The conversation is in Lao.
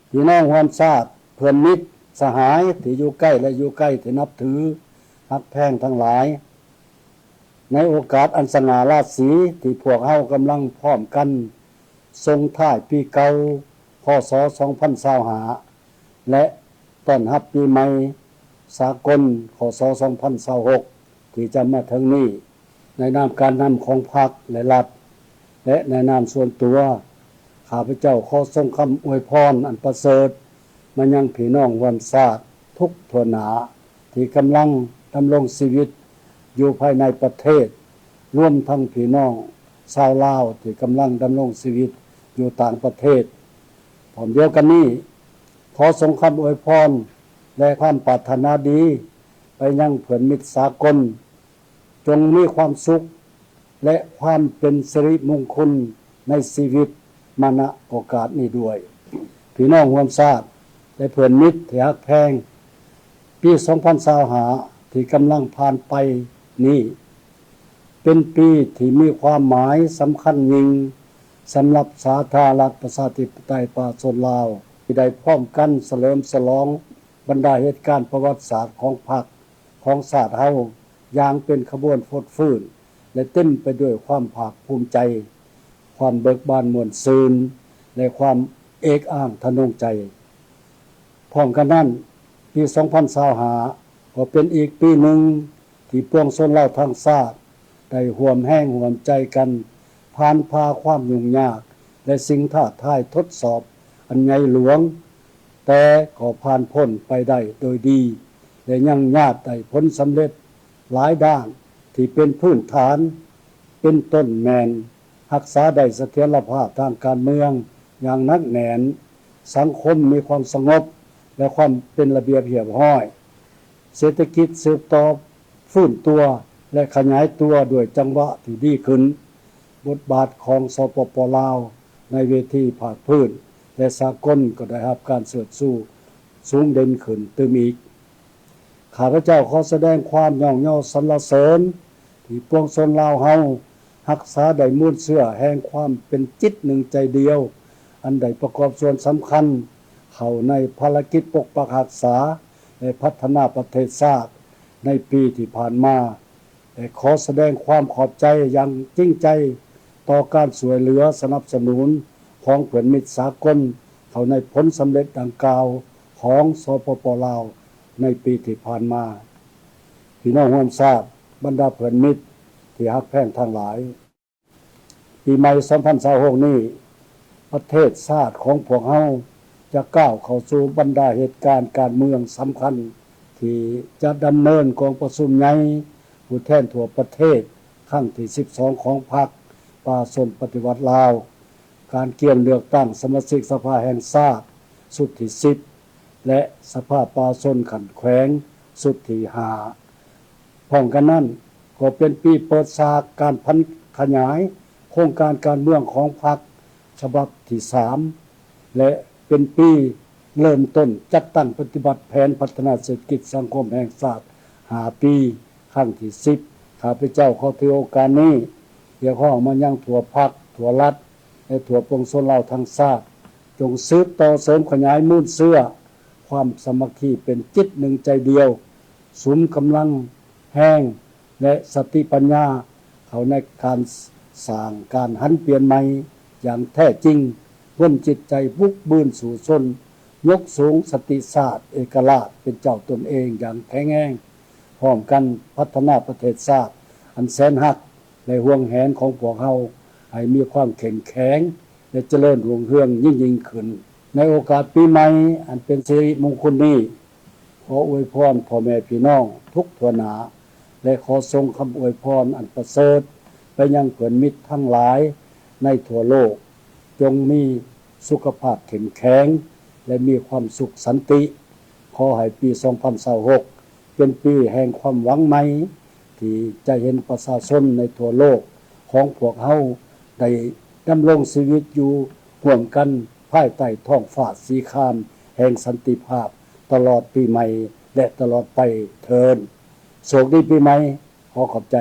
ພີ່ນ້ອງຮ່ວມຊາດ, ເພື່ອນມິດສະຫາຍທີ່ຢູ່ໃກ້ ແລະ ຢູ່ໄກ ທີ່ນັບຖືຮັກແພງທັງຫຼາຍ, ໃນໂອກາດອັນສະຫງ່າລາສີ ທີ່ພວກເຮົາກຳລັງພ້ອມກັນສົ່ງທ້າຍປີເກົ່າ ຄ.ສ. ສອງພັນຊາວຫ້າ ແລະ ຕ້ອນຮັບປີໃໝ່ສາກົນ ຄ.ສ. ສອງພັນຊາວຫົກ ທີ່ຈະມາເຖິງນີ້, ໃນນາມການນຳຂອງພັກ ແລະ ລັດ ແລະ ໃນນາມສ່ວນຕົວ, ຂ້າພະເຈົ້າຂໍສົ່ງຄຳອວຍພອນອັນປະເສີດມາຍັງພີ່ນ້ອງຮ່ວມຊາດທຸກທົ່ວໜ້າ ທີ່ກຳລັງດຳລົງຊີວິດຢູ່ພາຍໃນປະເທດ, ລວມທັງພີ່ນ້ອງຊາວລາວທີ່ກຳລັງດຳລົງຊີວິດຢູ່ຕ່າງປະເທດ. ພ້ອມດຽວກັນນີ້, ຂໍສົ່ງຄຳອວຍພອນ ແລະ ຄວາມປາດຖະໜາດີໄປຍັງເພື່ອນມິດສາກົນ, ຈົ່ງມີຄວາມສຸກ ແລະ ຄວາມເປັນສິລິມຸງຄຸນໃນຊີວິດມາ ນະ ໂອກາດນີ້ດ້ວຍ. ພີ່ນ້ອງຮ່ວມຊາດ ແລະ ເພື່ອນມິດທີ່ຮັກແພງ, ປີສອງພັນຊາວຫ້າ ທີ່ກຳລັງຜ່ານໄປນີ້ ເປັນປີທີ່ມີຄວາມໝາຍສຳຄັນຍິ່ງສຳລັບສາທາລະນະລັດປະຊາທິປະໄຕປະຊາຊົນລາວ ທີ່ໄດ້ພ້ອມກັນສະເຫຼີມສະຫຼອງບັນດາເຫດການປະຫວັດສາດຂອງພັກ ຂອງຊາດເຮົາຢ່າງເປັນຂະບວນຟົດຟື້ນ ແລະ ເຕັມໄປດ້ວຍຄວາມພາກພູມໃຈ, ຄວາມເບີກບານມ່ວນຊື່ນ ແລະ ຄວາມເອກອ້າງທະນົງໃຈ. ພ້ອມກັນນັ້ນ, ປີສອງພັນຊາວຫ້າ ກໍເປັນອີກປີໜຶ່ງທີ່ປວງຊົນລາວທັງຊາດໄດ້ຮ່ວມແຮງຮ່ວມໃຈກັນ ຜ່ານຜ່າຄວາມຫຍຸ້ງຍາກ ແລະ ສິ່ງທ້າທາຍທົດສອບອັນໃຫຍ່ຫຼວງ, ແຕ່ກໍຜ່ານພົ້ນໄປໄດ້ໂດຍດີ ແລະ ຍັງຍາດໄດ້ຜົນສຳເລັດຫຼາຍດ້ານທີ່ເປັນພື້ນຖານ ເປັນຕົ້ນແມ່ນ ຮັກສາໄດ້ສະຖຽນລະພາບທາງການເມືອງຢ່າງໜັກແໜ້ນ, ສັງຄົມມີຄວາມສະຫງົບ ແລະ ຄວາມເປັນລະບຽບຮຽບຮ້ອຍ, ເສດຖະກິດສືບຕໍ່ຟື້ນຕົວ ແລະ ຂະຫຍາຍຕົວດ້ວຍຈັງຫວະທີ່ດີຂຶ້ນ. ບົດບາດຂອງ ສປປ ລາວ ໃນເວທີພາກພື້ນ ແລະ ສາກົນກໍໄດ້ຮັບການເຊີດຊູສູງເດັ່ນຂຶ້ນຕື່ມອີກ. ຂ້າພະເຈົ້າຂໍສະແດງຄວາມຍ້ອງຍໍສັນລະເສີນ ທີ່ປວງຊົນລາວເຮົາຮັກສາໄດ້ມູນເຊື້ອແຫ່ງຄວາມເປັນຈິດໜຶ່ງໃຈດຽວ, ອັນໄດ້ປະກອບສ່ວນສຳຄັນເຂົ້າໃນພາລະກິດປົກປັກຮັກສາ ແລະ ພັດທະນາປະເທດຊາດໃນປີທີ່ຜ່ານມາ. ແລະ ຂໍສະແດງຄວາມຂອບໃຈຢ່າງຈິງໃຈຕໍ່ການຊ່ວຍເຫຼືອສະໜັບສະໜູນຂອງເພື່ອນມິດສາກົນເຂົ້າໃນຜົນສຳເລັດດັ່ງກ່າວຂອງ ສປປ ລາວ ໃນປີທີ່ຜ່ານມາ. ພີ່ນ້ອງຮ່ວມຊາດ, ບັນດາເພື່ອນມິດທີ່ຮັກແພງທັງຫຼາຍ, ປີໃໝ່ສອງພັນຊາວຫົກນີ້, ປະເທດຊາດຂອງພວກເຮົາຈະກ້າວເຂົ້າສູ່ບັນດາເຫດການການເມືອງສຳຄັນ ທີ່ຈະດຳເນີນກອງປະຊຸມໃຫຍ່ຜູ້ແທນທົ່ວປະເທດຄັ້ງທີສິບສອງຂອງພັກປະຊາຊົນປະຕິວັດລາວ, ການກຽມເລືອກຕັ້ງສະມາຊິກສະພາແຫ່ງຊາດຊຸດທີສິບ ແລະ ສະພາປະຊາຊົນຂັ້ນແຂວງຊຸດທີຫ້າ. ພ້ອມກັນນັ້ນກໍເປັນປີເປີດສາກການຜັນຂະຫຍາຍໂຄງການການເມືອງຂອງພັກສະບັບທີສາມ ແລະ ເປັນປີເລີ່ມຕົ້ນຈັດຕັ້ງປະຕິບັດແຜນພັດທະນາເສດຖະກິດສັງຄົມແຫ່ງຊາດຫ້າປີ ຄັ້ງທີສິບ. ຂ້າພະເຈົ້າຂໍຖືໂອກາດນີ້ຮຽກຮ້ອງມາຍັງທົ່ວພັກ, ທົ່ວລັດ ແລະ ທົ່ວປວງຊົນລາວທັງຊາດ, ຈົ່ງສືບຕໍ່ເສີມຂະຫຍາຍມູນເຊື້ອຄວາມສາມັກຄີເປັນຈິດໜຶ່ງໃຈດຽວ, ສຸມກຳລັງແຮງ ແລະ ສະຕິປັນຍາເຂົ້າໃນການສ້າງການຫັນປ່ຽນໃໝ່ຢ່າງແທ້ຈິງ, ເປັນຈິດໃຈບຸກບືນສູ້ຊົນ, ຍົກສູງສະຕິຊາດເອກະລາດເປັນເຈົ້າຕົນເອງຢ່າງແຂງແຮງ, ພ້ອມກັນພັດທະນາປະເທດຊາດອັນແສນຮັກ ແລະ ຫວງແຫນຂອງພວກເຮົາໃຫ້ມີຄວາມເຂັ້ມແຂງ ແລະ ຈະເລີນຮຸ່ງເຮືອງຍິ່ງໆຂຶ້ນ. ໃນໂອກາດປີໃໝ່ອັນເປັນສິລິມຸງຄຸນນີ້, ຂໍອວຍພອນພໍ່ແມ່ພີ່ນ້ອງທຸກທົ່ວໜ້າ ແລະ ຂໍສົ່ງຄຳອວຍພອນອັນປະເສີດໄປຍັງເພື່ອນມິດທັງຫຼາຍໃນທົ່ວໂລກ, ຈົ່ງມີສຸຂະພາບເຂັ້ມແຂງ ແລະ ມີຄວາມສຸກສັນຕິ. ຂໍໃຫ້ປີສອງພັນຊາວຫົກ ເປັນປີແຫ່ງຄວາມຫວັງໃໝ່ ທີ່ຈະເຫັນປະຊາຊົນໃນທົ່ວໂລກຂອງພວກເຮົາໄດ້ດຳລົງຊີວິດຢູ່ຮ່ວມກັນພາຍໃຕ້ທ້ອງຟ້າສີຄາມແຫ່ງສັນຕິພາບ ຕະຫຼອດປີໃໝ່ ແລະ ຕະຫຼອດໄປເທີ້ນ. ໂຊກດີປີໃໝ່. ຂໍຂອບໃຈ.